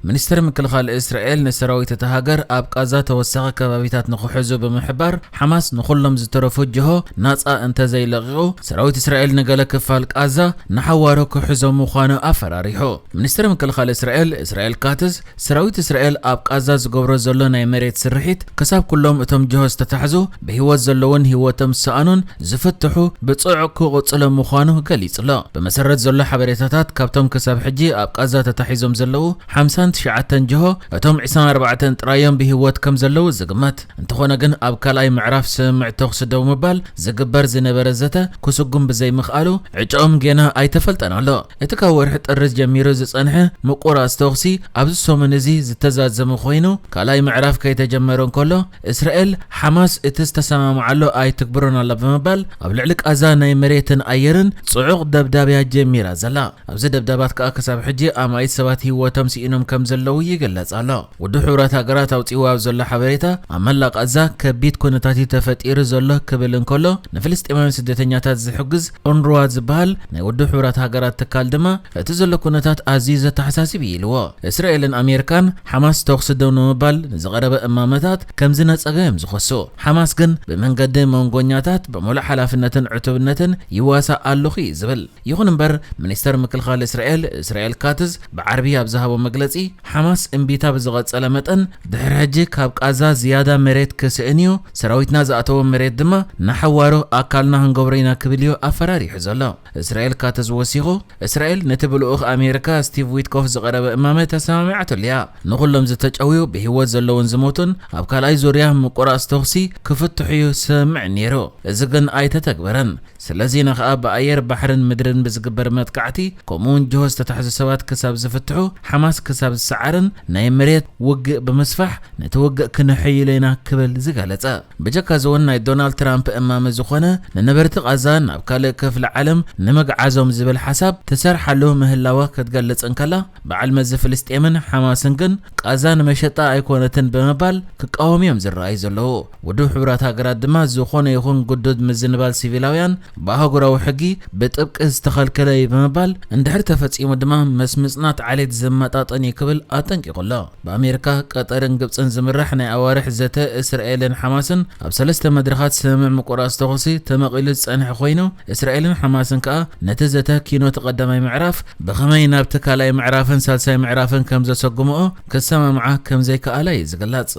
ሚኒስትር ምክልኻል እስራኤል ንሰራዊት እታ ሃገር ኣብ ቃዛ ተወሳኺ ከባቢታት ንክሕዙ ብምሕባር፣ ሓማስ ንኹሎም ዝተረፉ ጅሆ ናጻ እንተዘይለቒቑ፣ ሰራዊት እስራኤል ንገለ ክፋል ቃዛ ንሓዋሩ ክሕዞ ምዃኑ ኣፈራሪሑ። ሚኒስትር ምክልኻል እስራኤል እስራኤል ካትዝ፣ ሰራዊት እስራኤል ኣብ ቃዛ ዝገብሮ ዘሎ ናይ መሬት ስርሒት፣ ክሳብ ኩሎም እቶም ጅሆ ዝተታሕዙ ብህይወት ዘለውን ህይወቶም ዝሰኣኑን ዝፍትሑ ብጽዑቕ ክቕጽሎ ምዃኑ ገሊጹ ኣሎ። ብመሰረት ዘሎ ሓበሬታታት፣ ካብቶም ክሳብ ሕጂ ኣብ ቃዛ ተታሒዞም ዘለዉ ሓምሳን ትሽዓተን ጅሆ፣ እቶም ዕስራን ኣርባዕተን ጥራዮም ብህይወት ከም ዘለዉ ዝግመት። እንተኾነ ግን፣ ኣብ ካልኣይ ምዕራፍ ስምምዕ ተኹሲ ደው ምባል ዝግበር ዝነበረ ዘተ ክስጉም ብዘይምኽኣሉ፣ ዕጫኦም ጌና ኣይተፈልጠን ኣሎ። እቲ ካብ ወርሒ ጥሪ ጀሚሩ ዝጸንሐ ምቁራጽ ተኹሲ ኣብዚ ሰሙን እዚ ዝተዛዘመ ኮይኑ፣ ካልኣይ ምዕራፍ ከይተጀመረ እንከሎ፣ እስራኤል ሓማስ እቲ ዝተሰማምዓሉ ኣይትግብሮን ኣላ ብምባል፣ ኣብ ልዕሊ ቃዛ ናይ መሬትን ኣየርን ጽዑቕ ደብዳብያ ጀሚራ ዘላ። ኣብዚ ደብዳባት ከኣ ክሳብ ሕጂ ኣማኢት ሰባት ህይወቶም ስኢኖም ከም ዘለዉ ይግለጽ ኣሎ። ውድብ ሕቡራት ሃገራት ኣውጺእዎ ኣብ ዘሎ ሓበሬታ፣ ኣብ መላእ ቃዛ ከቢድ ኩነታት እዩ ተፈጢሩ ዘሎ ክብል እንከሎ፣ ንፍልስጤማውያን ስደተኛታት ዝሕግዝ ኡንሩዋ ዝበሃል ናይ ውድብ ሕቡራት ሃገራት ትካል ድማ፣ እቲ ዘሎ ኩነታት ኣዝዩ ዘተሓሳስብ እዩ ኢልዎ። እስራኤልን ኣሜሪካን ሓማስ ተኹሲ ደው ንምባል ንዝቐረበ እማመታት ከም ዝነጸገ እዮም ዝኸሱ። ሓማስ ግን ብመንገዲ መንጎኛታት ብምሉእ ሓላፍነትን ዕቱብነትን ይዋሳእ ኣለኹ እዩ ዝብል። ይኹን እምበር፣ ሚኒስተር ምክልኻል እስራኤል፣ እስራኤል ካትዝ፣ ብዓርቢ ኣብ ዝሃቦ መግለጺ፣ ሓማስ እምቢታ ብዝቐጸለ መጠን፣ ድሕሪ ሕጂ ካብ ቃዛ ዝያዳ መሬት ክስእን እዩ፣ ሰራዊትና ዝኣተዎ መሬት ድማ ንሓዋሩ ኣካልና ክንገብሮ ኢና ክብል እዩ ኣፈራሪሑ ዘሎ። እስራኤል ካትዝ ወሲኹ፣ እስራኤል ነቲ ብልኡኽ ኣሜሪካ ስቲቭ ዊትኮፍ ዝቐረበ እማመ ተሰማሚዓትሉ እያ። ንኹሎም ዝተጨውዩ፣ ብህይወት ዘለውን ዝሞቱን ኣብ ካልኣይ ዙርያ ምቁራጽ ተኹሲ ክፍትሑ እዩ ስምምዕ ነይሩ። እዚ ግን ኣይተተግበረን። ስለዚ ንኸኣ ብኣየር፣ ባሕርን ምድርን ብዝግበር መጥቃዕቲ፣ ከምኡውን ጅሆ ዝተታሕዙ ሰባት ክሳብ ዝፍትሑ፣ ሓማስ ክሳብ ዝሰዓርን ናይ መሬት ውግእ ብምስፋሕ ነቲ ውግእ ክነሐይሎ ኢና ክብል ዝገለጸ። ብጀካ እዚ እውን ናይ ዶናልድ ትራምፕ እማመ ዝኾነ ንነበርቲ ቃዛ ናብ ካልእ ክፍሊ ዓለም ንምግዓዞም ዝብል ሓሳብ ትሰርሓሉ ምህላዋ ክትገልጽ እንከላ፣ በዓል መዚ ፍልስጤምን ሓማስን ግን ቃዛ ንመሸጣ ኣይኮነትን ብምባል ክቃወሙ እዮም ዝረኣዩ ዘለዉ። ውድብ ሕቡራት ሃገራት ድማ ዝኾነ ይኹን ግዱድ ምዝንባል ሲቪላውያን ብኣህጉራዊ ሕጊ ብጥብቂ ዝተኸልከለ እዩ ብምባል፣ እንድሕር ተፈጺሙ ድማ ምስ ምጽናት ዓሌት ዝመጣጠን እዩ ክብል ኣጠንቂቑ ኣሎ። ብኣሜሪካ፣ ቀጠርን ግብጽን ዝምራሕ ናይ ኣዋርሕ ዘተ እስራኤልን ሓማስን ኣብ ሰለስተ መድረኻት ስምምዕ ምቁራጽ ተኹሲ ተመቒሉ ዝጸንሐ ኮይኑ፣ እስራኤልን ሓማስን ከኣ ነቲ ዘተ ኪኖ እቲ ቀዳማይ ምዕራፍ ብኸመይ ናብቲ ካልኣይ ምዕራፍን ሳልሳይ ምዕራፍን ከም ዘሰጉምኦ ክሰማምዓ ከም ዘይከኣላ እዩ ዝግለጽ።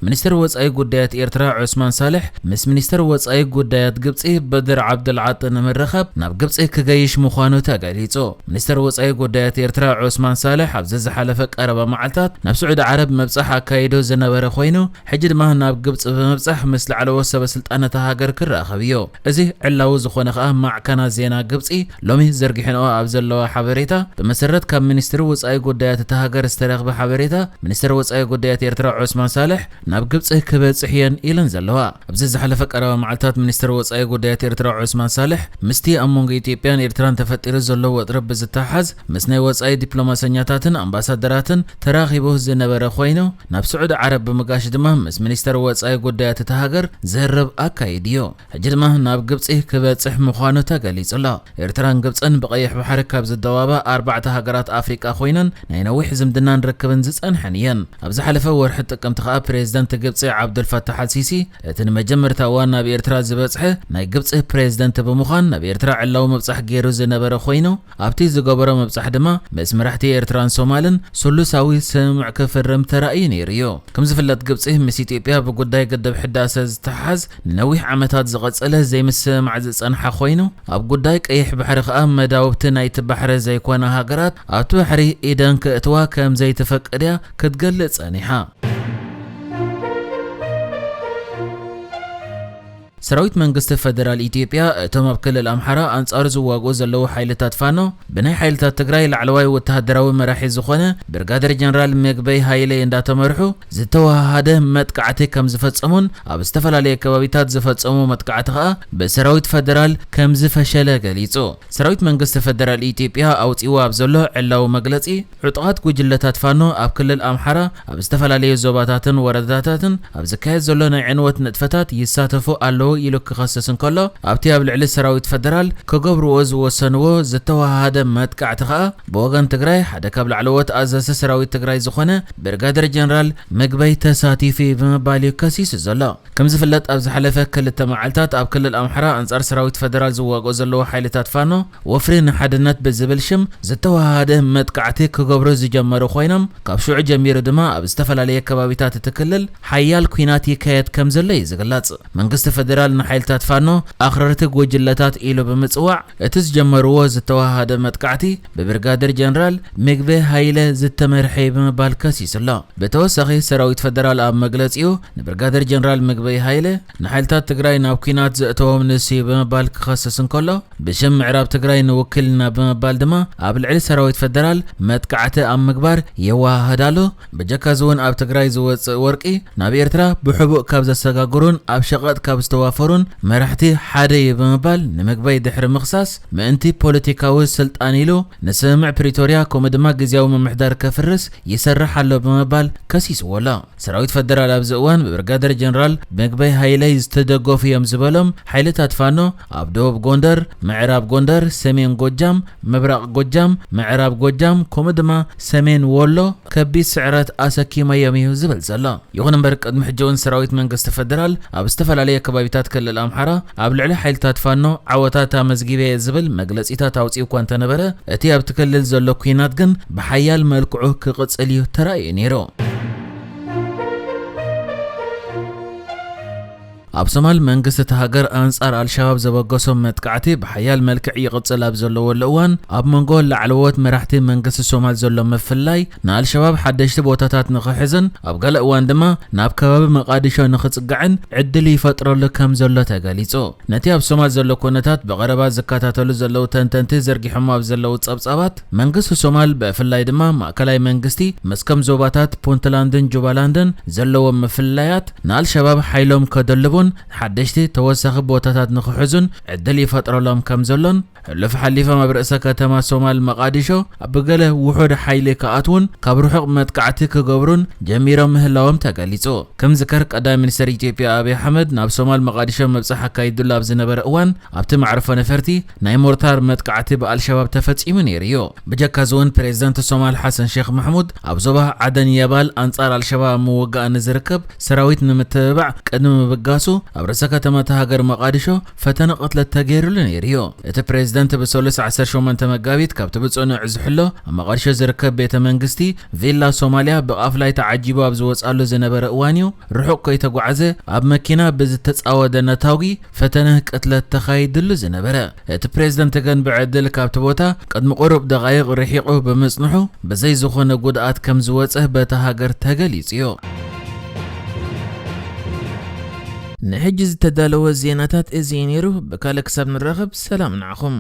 ሚኒስትር ወጻኢ ጉዳያት ኤርትራ ዑስማን ሳልሕ ምስ ሚኒስትር ወጻኢ ጉዳያት ግብጺ በድር ዓብዱልዓጢ ንምርኻብ ናብ ግብጺ ክገይሽ ምዃኑ ተገሊጹ። ሚኒስትር ወጻኢ ጉዳያት ኤርትራ ዑስማን ሳልሕ ኣብዚ ዝሓለፈ ቀረባ መዓልታት ናብ ስዑዲ ዓረብ ምብጻሕ ኣካይዱ ዝነበረ ኮይኑ፣ ሕጂ ድማ ናብ ግብጺ ብምብጻሕ ምስ ላዕለዎት ሰበ ስልጣን እታ ሃገር ክራኸብ እዩ። እዚ ዕላዊ ዝኾነ ከኣ ማዕከናት ዜና ግብጺ ሎሚ ዘርጊሐንኦ ኣብ ዘለዋ ሓበሬታ፣ ብመሰረት ካብ ሚኒስትሪ ወጻኢ ጉዳያት እታ ሃገር ዝተረኽበ ሓበሬታ፣ ሚኒስትር ወጻኢ ጉዳያት ኤርትራ ዑስማን ሳልሕ ናብ ግብጺ ክበጽሕ እየን ኢለን ዘለዋ። ኣብዚ ዝሓለፈ ቀረባ መዓልታት ሚኒስትር ወጻኢ ጉዳያት ኤርትራ ዑስማን ሳልሕ ምስቲ ኣብ መንጎ ኢትዮጵያን ኤርትራን ተፈጢሩ ዘሎ ወጥሪ ብዝተሓዝ ምስ ናይ ወጻኢ ዲፕሎማሰኛታትን ኣምባሳደራትን ተራኺቡ ዝነበረ ኮይኑ፣ ናብ ስዑዲ ዓረብ ብምጋሽ ድማ ምስ ሚኒስተር ወጻኢ ጉዳያት እታ ሃገር ዝርርብ ኣካይዱ እዩ። ሕጂ ድማ ናብ ግብጺ ክበጽሕ ምዃኑ ተገሊጹ ኣሎ። ኤርትራን ግብጽን ብቐይሕ ባሕሪ ካብ ዝደዋባ ኣርባዕተ ሃገራት ኣፍሪቃ ኮይነን ናይ ነዊሕ ዝምድናን ርክብን ዝጸንሐን እየን። ኣብ ዝሓለፈ ወርሒ ጥቅምቲ ከኣ ፕሬዝደንት ግብጺ ዓብዱልፈታሕ ኣልሲሲ እቲ ንመጀመርታ እዋን ናብ ኤርትራ ዝበጽሐ ናይ ግብጺ ፕሬዝደንት ብምዃን ናብ ኤርትራ ዕላዊ ምብጻሕ ገይሩ ዝነበረ ኮይኑ፣ ኣብቲ ዝገበሮ ምብጻሕ ድማ ምስ መራሕቲ ኤርትራን ሶማልን ስሉሳዊ ስምምዕ ክፍርም ተራእዩ ነይሩ እዩ። ከም ዝፍለጥ ግብጺ ምስ ኢትዮጵያ ብጉዳይ ግድብ ሕዳሰ ዝተሓዝ ንነዊሕ ዓመታት ዝቐጸለ ዘይምስምማዕ ዝጸንሓ ኮይኑ፣ ኣብ ጉዳይ ቀይሕ ባሕሪ ከኣ መዳውብቲ ናይቲ ባሕሪ ዘይኮና ሃገራት ኣብቲ ባሕሪ ኢደን ክእትዋ ከም ዘይትፈቅድ እያ ክትገልጽ ጸኒሓ። ሰራዊት መንግስቲ ፈደራል ኢትዮጵያ እቶም ኣብ ክልል ኣምሓራ ኣንጻሩ ዝዋግኡ ዘለዉ ሓይልታት ፋኖ ብናይ ሓይልታት ትግራይ ላዕለዋይ ወተሃደራዊ መራሒ ዝኾነ ብርጋደር ጀነራል ምግበይ ሃይለ እንዳተመርሑ ዝተወሃሃደ መጥቃዕቲ ከም ዝፈጸሙን ኣብ ዝተፈላለዩ ከባቢታት ዝፈጸሙ መጥቃዕቲ ከኣ ብሰራዊት ፈደራል ከም ዝፈሸለ ገሊጹ። ሰራዊት መንግስቲ ፈደራል ኢትዮጵያ ኣውጺእዎ ኣብ ዘሎ ዕላዊ መግለጺ፣ ዕጡቓት ጉጅለታት ፋኖ ኣብ ክልል ኣምሓራ ኣብ ዝተፈላለዩ ዞባታትን ወረዳታትን ኣብ ዝካየድ ዘሎ ናይ ዕንወት ንጥፈታት ይሳተፉ ኣለዉ ኢሉ ክኸስስ እንከሎ፣ ኣብቲ ኣብ ልዕሊ ሰራዊት ፈደራል ክገብርዎ ዝወሰንዎ ዝተወሃሃደ መጥቃዕቲ ከኣ ብወገን ትግራይ ሓደ ካብ ላዕለዎት ኣዘዝቲ ሰራዊት ትግራይ ዝኾነ ብርጋደር ጀነራል ምግበይ ተሳቲፉ እዩ ብምባል እዩ ከሲሱ ዘሎ። ከም ዝፍለጥ ኣብ ዝሓለፈ ክልተ መዓልታት ኣብ ክልል ኣምሓራ ኣንጻር ሰራዊት ፈደራል ዝዋግኡ ዘለዉ ሓይልታት ፋኖ ወፍሪ ንሓድነት ብዝብል ሽም ዝተወሃሃደ መጥቃዕቲ ክገብሩ ዝጀመሩ ኮይኖም ካብ ሽዑ ጀሚሩ ድማ ኣብ ዝተፈላለየ ከባቢታት እቲ ክልል ሓያል ኲናት ይካየድ ከም ዘሎ እዩ ዝግለጽ። መንግስቲ ፈደራል ንሓይልታት ፋኖ ኣኽረርቲ ጉጅለታት ኢሉ ብምጽዋዕ እቲ ዝጀመርዎ ዝተወሃሃደ መጥቃዕቲ ብብርጋደር ጀነራል ምግበይ ሃይለ ዝተመርሐ እዩ ብምባል ከሲሱ ኣሎ። ብተወሳኺ ሰራዊት ፈደራል ኣብ መግለጺኡ ንብርጋደር ጀነራል ምግበይ ሃይለ ንሓይልታት ትግራይ ናብ ኲናት ዘእተዎም ንሱ እዩ ብምባል ክኸስስ እንከሎ፣ ብሽም ምዕራብ ትግራይ ንውክልና ብምባል ድማ ኣብ ልዕሊ ሰራዊት ፈደራል መጥቃዕቲ ኣብ ምግባር የወሃህድ ኣሎ። ብጀካ እዚ እውን ኣብ ትግራይ ዝወፅእ ወርቂ ናብ ኤርትራ ብሕቡእ ካብ ዘሰጋግሩን ኣብ ሸቐጥ ካብ ዝተዋፈሩን መራሕቲ ሓደ እዩ ብምባል ንምግበይ ድሕሪ ምኽሳስ፣ ምእንቲ ፖለቲካዊ ስልጣን ኢሉ ንስምምዕ ፕሪቶርያ ከምኡ ድማ ግዝያዊ ምምሕዳር ከፍርስ ይሰርሕ ኣሎ ብምባል ከሲስዎ ኣሎ። ሰራዊት ፈደራል ኣብዚ እዋን ብብርጋደር ጀነራል ምግበይ ሃይለይ ዝተደገፉ እዮም ዝበሎም ሓይልታት ፋኖ ኣብ ደቡብ ጎንደር፣ ምዕራብ ጎንደር፣ ሰሜን ጎጃም፣ ምብራቕ ጎጃም፣ ምዕራብ ጎጃም ከምኡ ድማ ሰሜን ወሎ ከቢድ ስዕረት ኣሰኪሞም እዩ ዝብል ዘሎ። ይኹን እምበር ቅድሚ ሕጂ እውን ሰራዊት መንግስቲ ፈደራል ኣብ ዝተፈላለየ ከባቢታት ክልል ኣምሓራ ኣብ ልዕሊ ሓይልታት ፋኖ ዓወታት ኣመዝጊበ እየ ዝብል መግለጺታት ኣውጺኡ እኳ እንተነበረ፣ እቲ ኣብቲ ክልል ዘሎ ኲናት ግን ብሓያል መልክዑ ክቕጽል እዩ ተራእዩ ነይሩ። ኣብ ሶማል መንግስቲ እቲ ሃገር ኣንጻር ኣልሸባብ ዘበገሶም መጥቃዕቲ ብሓያል መልክዕ ይቕጽል ኣብ ዘለወሉ እዋን፣ ኣብ መንጎ ላዕለዎት መራሕቲ መንግስቲ ሶማል ዘሎ ምፍልላይ ንኣልሸባብ ሓደሽቲ ቦታታት ንኽሕዝን ኣብ ገለ እዋን ድማ ናብ ከባቢ መቓዲሾ ንኽጽጋዕን ዕድል ይፈጥረሉ ከም ዘሎ ተገሊጹ። ነቲ ኣብ ሶማል ዘሎ ኩነታት ብቐረባ ዝከታተሉ ዘለዉ ተንተንቲ ዘርጊሖሞ ኣብ ዘለዉ ጸብጻባት፣ መንግስቲ ሶማል ብፍላይ ድማ ማእከላይ መንግስቲ መስከም ዞባታት ፑንትላንድን ጁባላንድን ዘለዎም ምፍልላያት ንኣልሸባብ ሓይሎም ከደልቡን ሓደሽቲ ተወሳኺ ቦታታት ንኽሕዙን ዕድል ይፈጥረሎም ከም ዘሎን፣ ሕሉፍ ሓሊፎም ኣብ ርእሰ ከተማ ሶማል መቓዲሾ ኣብ ገለ ውሑድ ሓይሊ ክኣትዉን ካብ ርሑቕ መጥቃዕቲ ክገብሩን ጀሚሮም ምህላዎም ተገሊጹ። ከም ዝከር ቀዳማይ ሚኒስተር ኢትዮጵያ ኣብይ ኣሕመድ ናብ ሶማል መቓዲሾ መብጽሕ ኣካይድሉ ኣብ ዝነበረ እዋን ኣብቲ መዕርፎ ነፈርቲ ናይ ሞርታር መጥቃዕቲ ብኣልሸባብ ተፈጺሙ ነይሩ እዩ። ብጀካ እዚ እውን ፕሬዝደንት ሶማል ሓሰን ሼክ ማሕሙድ ኣብ ዞባ ዓደን የባል ኣንጻር ኣልሸባብ ኣብ ምውጋእ ንዝርከብ ሰራዊት ንምትብባዕ ቅድሚ ምብጋሱ ኣብ ርእሰ ከተማ እታ ሃገር መቓዲሾ ፈተነ ቅትለት ተገይሩሉ ነይሩ እዩ። እቲ ፕሬዝደንት ብሰሉስ ዓሰርተ ሸሞንተ መጋቢት ካብቲ ብጽኑዕ ዝሕሎ ኣብ መቓዲሾ ዝርከብ ቤተ መንግስቲ ቪላ ሶማልያ ብቓፍላይ ተዓጂቡ ኣብ ዝወጻሉ ዝነበረ እዋን እዩ ርሑቕ ከይተጓዓዘ ኣብ መኪና ብዝተጻወደ ነታጒ ፈተነ ቅትለት ተኻይድሉ ዝነበረ። እቲ ፕሬዝደንት ግን ብዕድል ካብቲ ቦታ ቅድሚ ቁሩብ ደቓይቕ ርሒቑ ብምጽንሑ ብዘይ ዝኾነ ጉድኣት ከም ዝወጸ በታ ሃገር ተገሊጹ እዩ። ንሕጂ ዝተዳለወ ዜናታት እዚ እዩ ነይሩ። ብካልእ ክሳብ ንራኸብ ሰላም ንዓኹም።